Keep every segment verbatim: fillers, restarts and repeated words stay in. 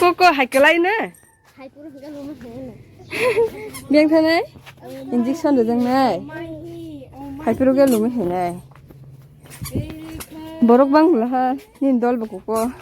Koko hai kwlai na? Biyang thanai? Injection rwjaknai? Hai phuru khe lungwi hinai. Borok bang bwla ha, nini dol bo koko.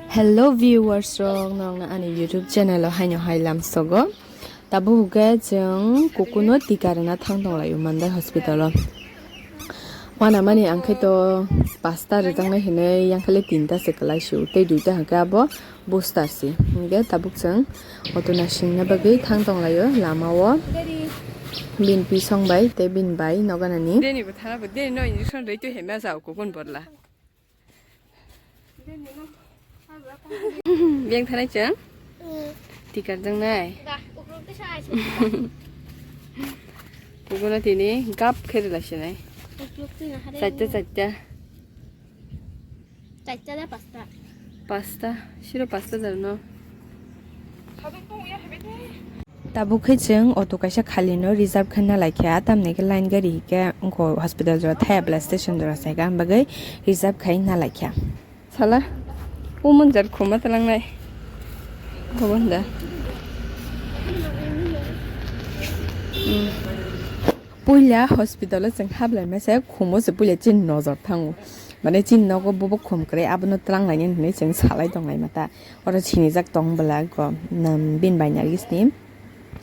Hello viewers rok, norokno ani YouTube channel o haino hai lamsogo. Tabuk hwnkhe chwng kukuno tika rwna thang tonglaio Mandai hospital o. Uanamani ang khe to pasta rwjaknai hinwi, yang khe le tinta se kwlai su, tei duita hwnkhe abo booster se. Hwnkhe tabuk chwng auto nasingna bagwi thang tonglaio lama o. Bini pisong bai tei bini bai noganani. Deni bo thana bo, deni no injection rwitwi hema jao kukun borla. Beng thanai chwng? Tikar jang nai. Kukuno tini gap khe rwlai sinai. Chatta, chatta. Chatta da pasta. Pasta, siro pasta jar no. Tabuk khe chwng auto kaisa khali no reserve khe na lai kha, tamni khe line gari hikhe wngkho hospital jora thaya bwla station jora saika, ang bagwi reserve khai na lai kha. Sala, o monjar khoma talangnai. Khoma hwnda. Hmm. Puila hospital o chwng hablai masa, khumo se puila chini nojor thango. Mane chini nogo bobo khum kwrwi, abono twlang lainani hinwi chwng salai tong lai mata. Oro sinijak tong bwla ko, nam, bini bai Nargis ni.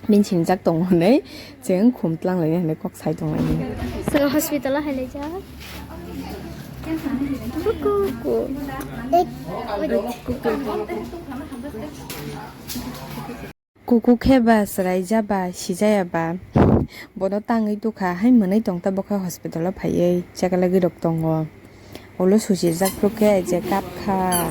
Bini sinijak tong hwnwi chwng khum twlang lainani hinwi kok sai tong lainani. Chwng hospital o hai laijak. Kuku, kuku. Kuku khe ba chwraija ba sijaya ba, bono tangwi tukha, hai mwnwi tongta bokha hospital o phaiwi chekalagwi rok tongo. Ulo suchijak phuru khe je kap kha.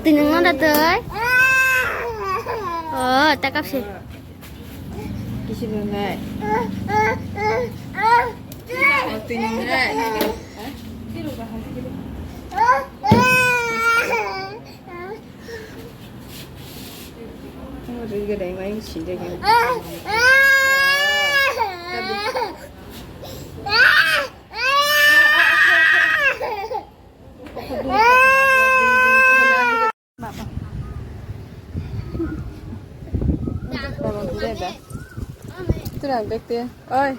Twi nung no da twi. Oh, ta kap se. Kisi nung nai. Oh, twi nung nai. Oh, ri ga dai mai si de ga. Oi.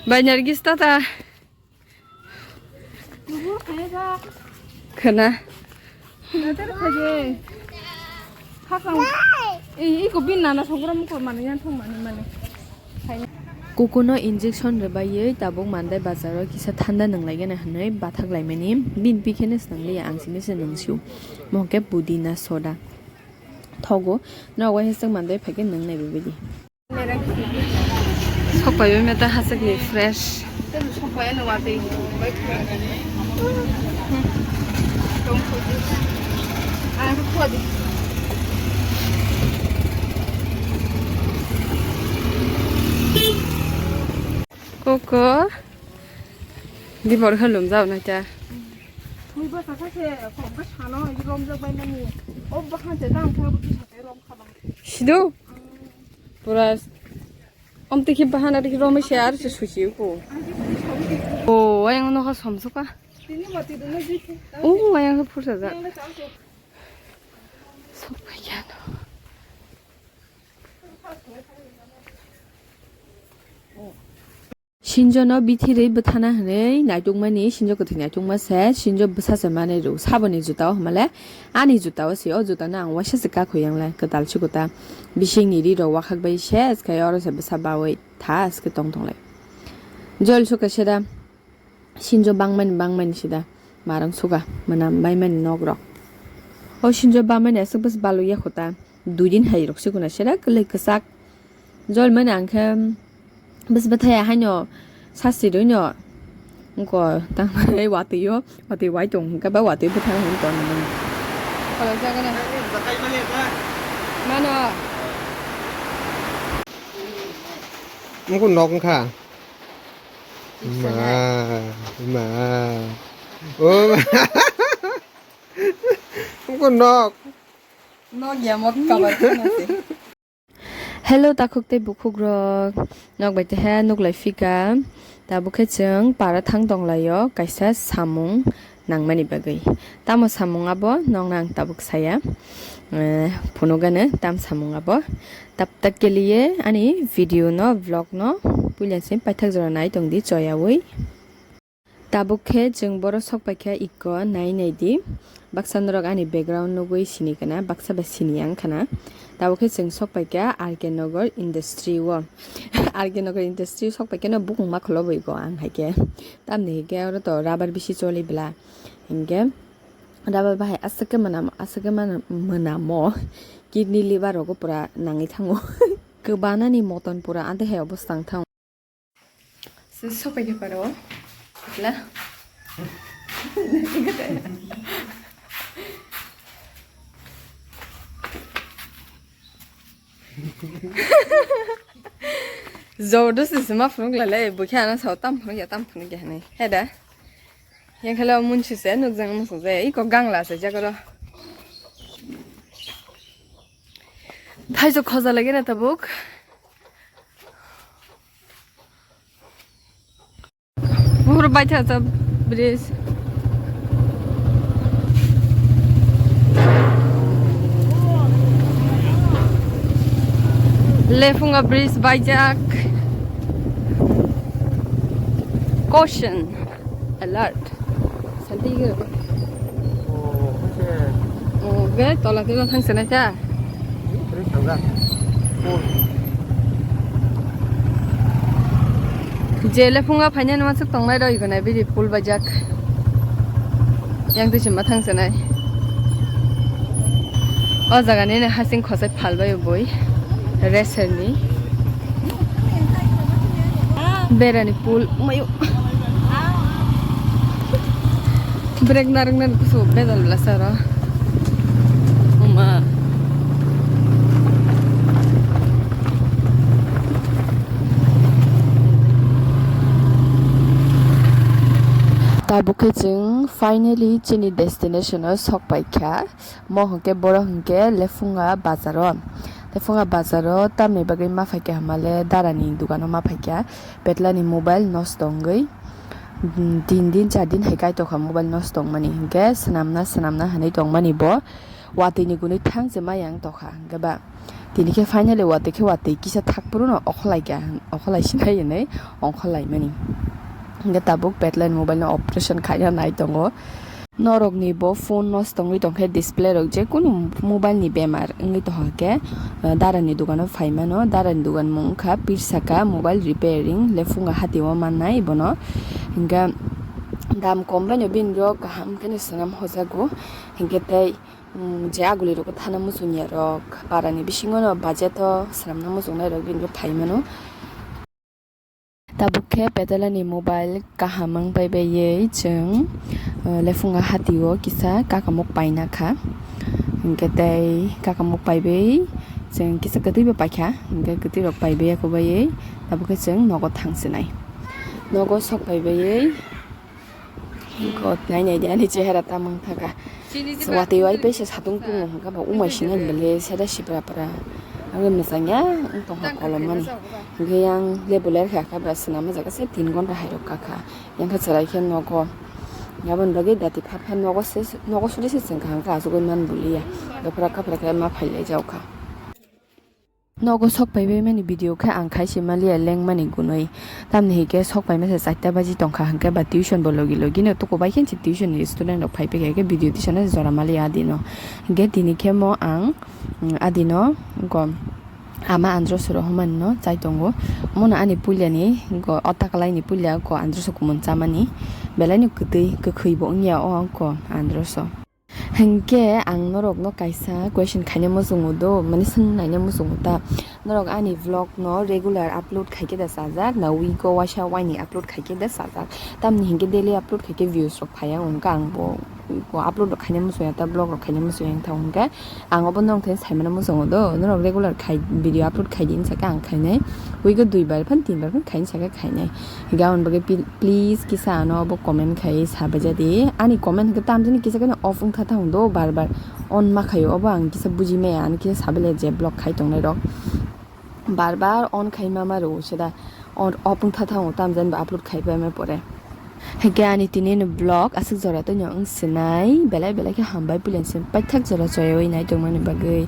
Bai Nargis tata. Khwna. Hakang. Iko bin nana songra mukor mani yan thong mani mani. Kukuno injection rwbaiwi tabuk Mandai bazaro kisa thanda nwnglai gana hwnwi bathak laimani bini pikhe nw swnam liya, ang sini se nungsio. Mohon khe pudina soda thogo, norok waisa swk Mandai phaikhe nwngnai bebedi. Sok pai bai mata haswk ni fresh. Koko. Di bor khe lum jao na cha. Thui bwsa kha se kom khe sano romjak bai mani. O bahan se dam kha bo kisa rom kha ba. Sido. Pura. Om tikhi bahan ari romwi se ar se susi ko. O ayang no kha somsuka. Tini mati dungna jikhe. O ayang khe phursa ja. Sok pai ya no. Sinjono bithirwi bwthana hwnwi naitukmani, sinjo kwthwi naitukma se, sinjo bwsa se manwi rw. Saboni juta o hwnmale ani juta o se, o juta no ang waisa se kakhoi yang le, kwtal se kwtal. Bisingni ri rok wakhak bai se, se khe oro se bwsa bawi tha se khe tong tong lai. Jol sukha se da, sinjo bangmani bangmani se da, marang sukha, mwnam baimani nok rok. O sinjo bangmani aswk bwsa balwi ya kho ta, dui din hai rok se kuna se da, kwlwi kwchak. Jol mani ang khe bwsba thaya haino sasti rwino wngkha tangmani watwi o, watwi wai tong hwnkhe ba watwi bwthang hwn tong nang. Khoroksa gana. Mano. Wngkha nok wngkha. Ma, ma. O ma. Wngkha nok. Nok ya mok kabar kana se. Hello, takhuk tei bukhuk rok, nok bai teha nuk lai phika. Tabuk khe chwng para thang tong lai o kaisa samung nangmani bagwi. Tamo samung abo nokno ang tabuk saya, eh, phunukgano tam samung abo. Tab tak ke liye ani video no, vlog no puila se paithak jora nai tong di choyaui. Tabuk khe chwng boro sok paikha ikko nai nai di. Baksa norok ani background nugui sini kana, baksa ba sini yang kana. Tabuk khe chwng sok paikha R K Nagar Industry o. R K Nagar Industry o sok paikha no bukung ma khulobwi go ang hai khe. Tamni hikhe oro to rubber bisi choli bla. Hinkhe rubber bahai aswk khe mwnam, aswk khe mwnam, mwnamo. Kidney liver rogo pura nangwi thango. Kwbanani moton pura ante hai obostang thango. Sopai khe paro. Kla. Jabardasti se ma phunuk lalai, bo khe ano sao tam phunuk ya, tam phunuk ya hinwi. He da? Yang khala munsi se nukjang musu je, iko gangla se jagoro. Thaijo khoja lagi na tabuk. Buhur baitha sa bridge. Lefunga bridge baijak. Caution. Alert. Santi ge. Oh, oke. Oh, ge, tola tino thang senai ta. Terus tangga. Oh. Je lefunga phainani masuk tongnai roi gonai bidi pul bajak. Yang tu sima thang senai. O jaga ni hasing khosai phalbai boi. Reserni. Berani pul mayo. Brake narwknani kusu bedal bwlasa oro. Oma. Tabuk khe chwng finally chini destination o sok paikha. Mo hwnkhe boro hwnkhe Lefunga bazar o. Lefunga bazar o tamni bagwi ma phaikha hwnmale darani dogano ma phaikha. Petlani mobile nosto wngwi, mm, tin din, char din hai kai tokha mobile nosto wngmani. Hinkhe swnamna, swnamna hinwi tongmani bo. Watwi ni gunwi thang se maya wng tokha. Hinkhe ba tini khe finally watwi khe watwi kisa thak phuru no okholai kha, okholai sinai hinwi ongkhor laimani. Hinkhe tabuk petlani mobile no operation khaina nai tongo. Norokni bo phone nosto wngwi tongkhe, display rok je kunu mobile ni bemar wngwi tongkha khe, eh, darani dogano phai mano. Darani dogan mung wngkha Pirsaka Mobile Repairing, Lefunga Hati o mannai bono. Hinkhe dam kom bai no bini rok kaham khe no swnam hojago. Hinkhe tei, mm, je aguli rok thana muchung ya rok parani bisingo no budget o swnamna muchungnai rok bini rok phai mano. Tabuk khe Petalani mobile kaham wng pai baiwi chwng, uh, Lefunga Hati o kisa kakamuk paina kha. Hinkhe tei kakamuk paiwi chwng kisa kwtwi bo paikha, hinkhe kwtwi rok paibai ya kubaiwi tabuk khe chwng nogo thang sinai. Nogo sok pai baiwi. God, nai nai di ani chehera tamung thaka. Watwi wai paisa satung tungo hwnkha ba umai sinai bele seda sipra pra. Ang mwchang ya wng tongkha kolom mani. Hwnkhe yang lebu ler kha kha ba swnam jaga se tin gonta hai rok kha kha. Yang kha chwrai khe nogo. Yaboni bagwi dati pha pha nogo se, nogo suri se chwng kha hwnkha asugwi man buliya. Dophra kaphra khe ma phai lai jao kha. Nogo sok paibai mani video khe ang khai se maliya lengmani gunui. Tamni hike sok paima se charta baji tongkha hwnkhe ba tuition bo logi logi no tuku bai khe tuition ni student rok phai phai khe video tisana jora maliya adino. Hwnkhe tini khe mo ang, mm, adino go ama andro suro homani no chai tongo. Mono ani puilani go o takalai ni puila go andro so kumun chamani. Belai no kwtwi kwkhwi bo wngya o go andro so. Hinkhe ang norokno kaisa question khaina muchungo do, mane swng naina muchungo ta. Norok ani vlog no regular upload khaikhe da chajak, na week o waisa waini upload khaikhe da chajak. Tamni hinkhe daily upload khaikhe views rok phaiya, hwnkhe ang bo upload rok khaina muchungya ta, vlog rok khaina muchungya wngkha, hwnkhe ang obo norok thani saimano muchungo do. Norok regular khai, video upload khaidi hinsa khe ang khainai, week o dui bar phan tin bar phan khaini saka khainai. Hinkhe aboni bagwi pi-, please kisa ano obo comment khai sabai jadi. Ani comment hwnkhe tamjani kisa khe off wngkha thang do bar bar on ma khaio, obo ang kisa buji maya, ani kisa sabai le je vlog khai tongnai rok bar bar on khai ma ma rwo se da, on off wngkha thang tamjani bo upload khai pai ma pore. Hinkhe ani tini ni vlog aswk jora tongya wng sinai, belai belai khe hambai puila sin paithak jora choyawi nai tongmani bagwi.